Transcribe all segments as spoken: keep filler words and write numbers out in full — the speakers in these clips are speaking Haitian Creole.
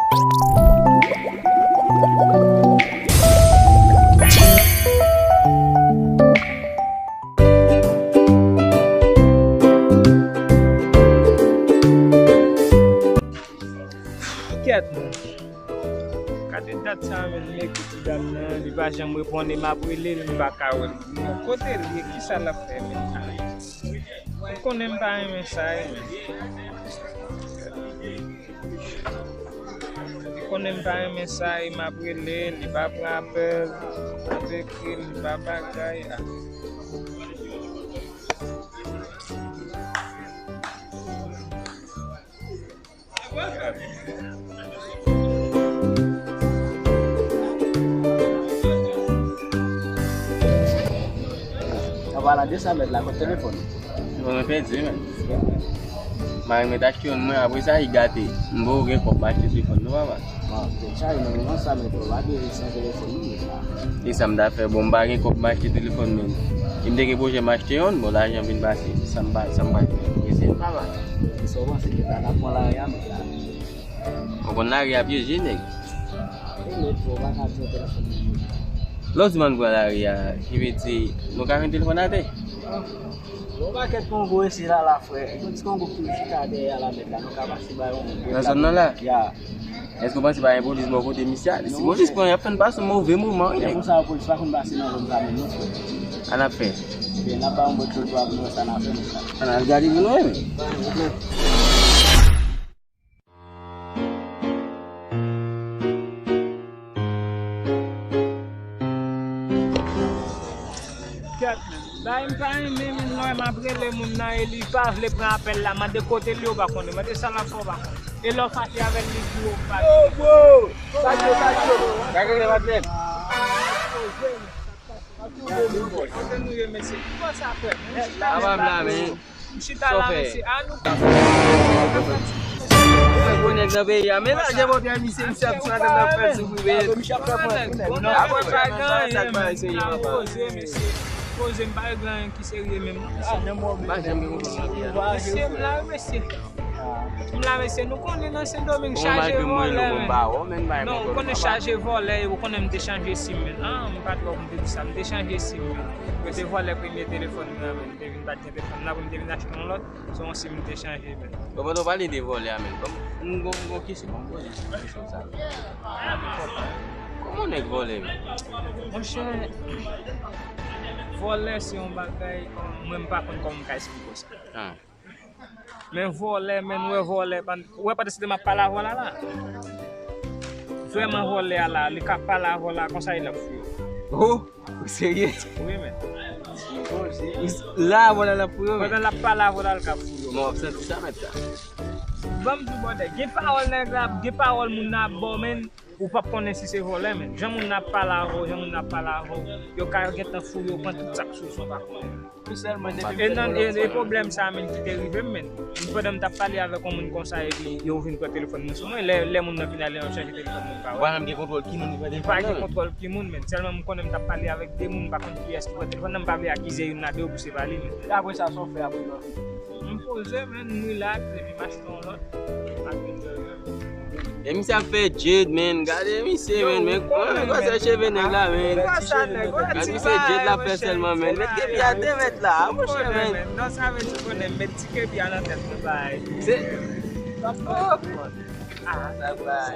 Kèt, men. Gade dat sa, men, m ekri ti dam nan, li pa janm reponn, e m ap rele l, m pa ka wè l. Bon, kote l ye? Kisa l ap fè, men? Ou konnen m pa renmen sa, e, men. Ou konnen m pa renmen sa, e m ap rele l, li pa pran apèl, m ap ekri l, li pa bagay. Ah. An palan de sa, mèt la, kot telefòn? Telefòn mwen pèdi, men. Mari mwen t achte youn mwen, apre sa, li gate. M poko gen kòb m achte telefòn, non, papa. Bon, se sa, e, men, men, sa, mèt, ou pa dwe san telefòn, non, mèt la. E sa m ta fè, bon, m pa gen kòb m achte telefòn, men. E m te gen pwojè m achte youn, bon, lajan vin pase. Sa m pa, sa m pa fè, mwen se papa. Sa w panse ke ta, ta pran lari a, mèt la? Ou konn lari a pyeje, nèg. Lè w di m ann pran lari a, ki vle di nou ka jwenn telefòn atè? Yon pakèt Kongo isi la, la, frè. Yon ti Kongo ki chita dèyè a la, mèt la. Nou ka pase ba yon moun. Nan zòn nan la? Ya. Èske w panse pa gen polis bò kote misye a? Si polis pran, y ap fè n pase yon move moman, wi, nèg. Se pou sa, polis pa konn pase nan zòn sa menm, non, frè. Sa n ap fè? Ebyen, n ap ba yon bòt dlo pou nou wè sa n ap fè, mèt la. Ann al gade pou nou, wi. Pa gen pwoblèm. Kèt, men. Bay m pa renmen, men, lè m ap rele moun nan e li pa vle pran apèl la. Mande kote l ye, ou pa konnen. Mande sa l ap fè, ou pa konnen. E lè w fache avè l, li di w ou pa. Yo, bro! Sa k yo, sa k yo? Sa k yo, patnè? Kote nou ye, mesye? Ki bò sa, frè? Mwen chita la, men. M chita la, mesye. A nou ka. Mwen gwo nèg nan peyi a. Men la, jan mwen misye, misye ap sou nan fè soufri, men. Apre pa gen anyen, men. Poze, mesye. Poze, m pa regle anyen ki serye menm, non, mesye. Pa janm gen konprann nan peyi a. Mesye, m la, mesye. M la, mesye, nou konnen nan Sendomeng chaje vòlè, men. Non, ou konnen chaje vòlè, ou konnen m te chanje sim, men. Ah, m pa t wè pou m te di sa, m te chanje sim, men. Yo te vòlè premye telefòn mwen, men. M te vin pa t gen telefòn nan, pou m te vin achte yon lòt, se yon sim m te chanje, men. Bon, pandan w pale de vòlè a, men, ban m, m gon, m gon kesyon, ban m poze kesyon sa. Kòman nèg vòlè, men? Monchè, vòlè se yon bagay, mwen m pa konn kòman m ka esplike w sa. Ah. Men vòlè, men, ou wè vòlè, ou wè pandan se tan m ap pale avè w la, la. Vrèman vòlè a la, li ka pale avè w la, konsa li ap fouye w. Oh, ou serye? Wi, men. La, vòlè la pou yo, men. Pandan l ap pale avè w la, l ka fouye w. Mwen ap santi sa, mèt la. Ban m di w, brother, gen pawòl nèg la, gen pawòl moun nan ap ba w, men, ou p ap konnen si se vòlè, men. Jan moun nan ap pale avè w, jan moun nan ap pale avè w, yo ka gentan fouye w, pran tout sa k sou ou san w pa konnen. E nan, e, e pwoblèm sa a, men, ki te rive m, men. Pandan m t ap pale avèk yon moun konsa, epi yo vin pran telefòn nan sou mwen. Lè, lè moun nan vin ale, m ap chèche telefòn mwen, m pa wè. Ou pa menm gen kontwòl ki moun ki pran telefòn nan, men. M pa gen kontwòl ki moun, men. Sèlman m konnen m t ap pale avèk de moun, m pa konn kiyès ki pran telefòn nan, m pa vle akize youn nan de yo pou se pa li, men. E apre sa, sa w fè apre lòt? M poze, men, m rilaks, epi m achte yon lòt. M ap vin dèyè. E misye ap fè dread, men. Gade misye, men. Men kòman, men, kòman se cheve nèg la, men. Gade misye dread l ap fè sèlman, men. Met kepi atè, mèt la, monchè, men. Non, sa vle di konnen, met ti kepi a nan tèt mwen, bay. Se... Ah, sa bay.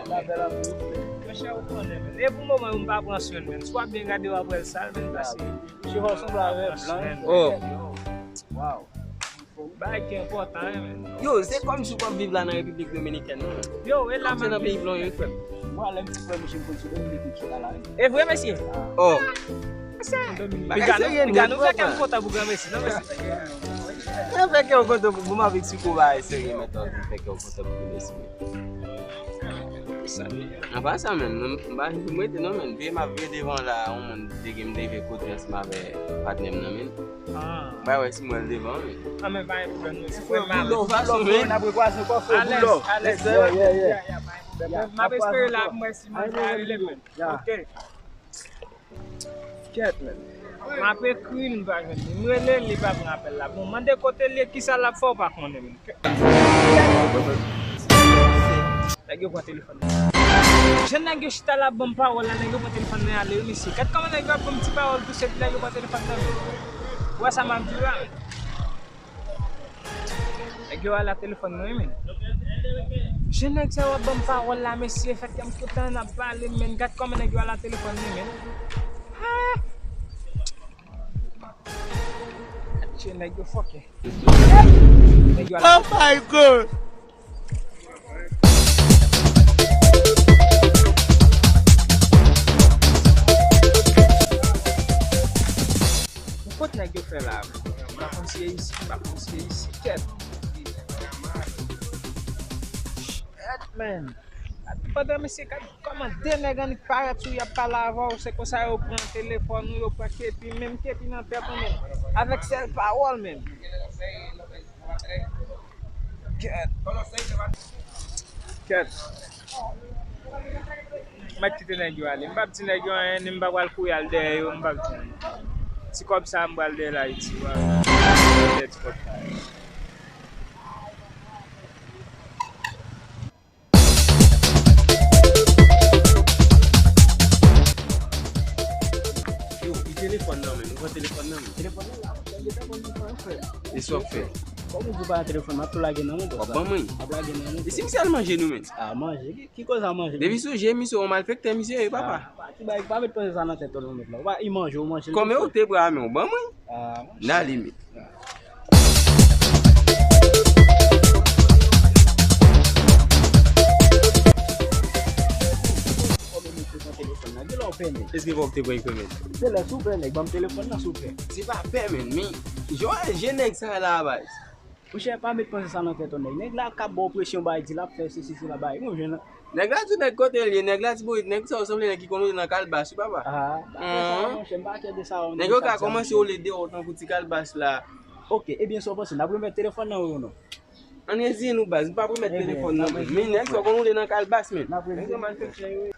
Monchè, ou konnen, men. E pou moman, m pa pran swen, men. Si w ap byen gade, w ap wè l sal, men, paske... Cheve w sanble avè blan. Oh. Wow. Bagay ki enpòtan, wi, men. Yo, se kòmsi w p ap viv la nan Repiblik Dominikèn, non, men. Yo, e la menm. Se nan peyi blan yo, frè m. Mwen, lè m ti frè, mesye, m konn sou Dominik, m chita la, wi. E vre, mesye? Oh. Bagay serye nèt, frè. Piga nou fè kè m kontan pou granmesi, non, mesye? Mwen fè kè w kontan pou, bon, m ap eksplike w bagay serye mentnan, m fè kè w kontan pou granmesi, men. An pa sa, men, m pa janm rete, non, men. Vye m ap vye devan la, yon moun te gen m te rive kote ansanm avè patnè m nan, men. Ah. M pa wè si m wè l devan, men. Ah, men pa gen pwoblèm, non. Se frè m, frè m, frè m, n ap rekwaze ankò, frè m. Alèz, alèz. Yeah, yeah, yeah. M ap espere la, m wè si mwen ka rele, men. Ok. Kèt, men. M ap ekri l, m pa jwenn li. M rele l, li pa pran apèl la. Bon, mande kote l ye, kisa l ap fè, w pa konnen, men. Nèg yo pran telefòn nan. Jan nèg yo chita la ap ban m pawòl la, nèg yo pran telefòn nan ale wi mesye. Gad kòman nèg yo ap ban m ti pawòl tou sèt, nèg yo pran telefòn nan men. Ou wè sa m ap di w la men. Nèg yo ale ak telefòn nan wi men. Jan nèg sa yo ap ban m pawòl la mesye, fè kè m kontan n ap pale men. Gad kòman nèg yo ale ak telefòn nan men. Ah! Gad jan nèg yo fòkè. Nèg yo ale. Oh my God! Bon, kot nèg yo fè la? M pa konn si e isi, m pa konn si e isi. Kèt. Kèt, man. Pandan mesye k ap kòmande nèg annik parèt sou y ap pale avè w, se konsa yo pran telefòn ou, yo pran kepi, menm kepi nan tèt ou menm. Avèk sèl pawòl menm. Kèt. Kèt. M ap kite nèg yo ale. M p ap di nèg yo anyen, ni m pa pral kouri al dèyè yo, m p ap di anyen. Ti kòb sa a m pral dèyè l Ayiti, w a wè. Dèyè ti kòb sa a. Yo, ki telefòn nan men? Nou pran telefòn nan men. Telefòn nan la, mwen gentan konn ki fè. E sa w fè? Kòm ou di pa nan telefòn, m ap tou lage nan men. W ap ban mwen? M ap lage nan men. E si misye al manje nou men? A, manje? Ki, ki koze a manje? Depi sou je misye, yon malfektè misye ye, papa. A, pa, ki bagay, pa met panse sa nan tèt ou non, met la. Ou pa, li manje, ou manje l. Kòm e ou te bra men, ou ban mwen? A, manje. Nan limit. Kòman ou te pran telefòn nan? Gen lè w pèmen. Èske fò w te pran pèmen? Gen lè sou pè, nèg, ban m telefòn nan, sou pè. Se pa pèmen, men. Jan w wè je nèg sa la, baz. Monchè, pa met panse sa nan tèt ou, nèg. Nèg la k ap ba w presyon, bay di l ap fè sesi, sela, bay. Ou jwenn. Nèg la di w nèg kote l ye, nèg la ti boyit, nèg sa yo sanble nèg ki konn woule nan kalbas, wi, papa. Ah, pa fè sa, monchè, m pa kè de sa, nèg yo ka kòmanse woule deyò tankou ti kalbas la. Ok, ebyen, sa w panse, n ap remèt telefòn nan, wi ou non? Ann reziyen nou, baz, nou p ap remèt telefòn nan, men nèg sa yo konn woule nan kalbas, men. Nèg yo malfektè yo ye.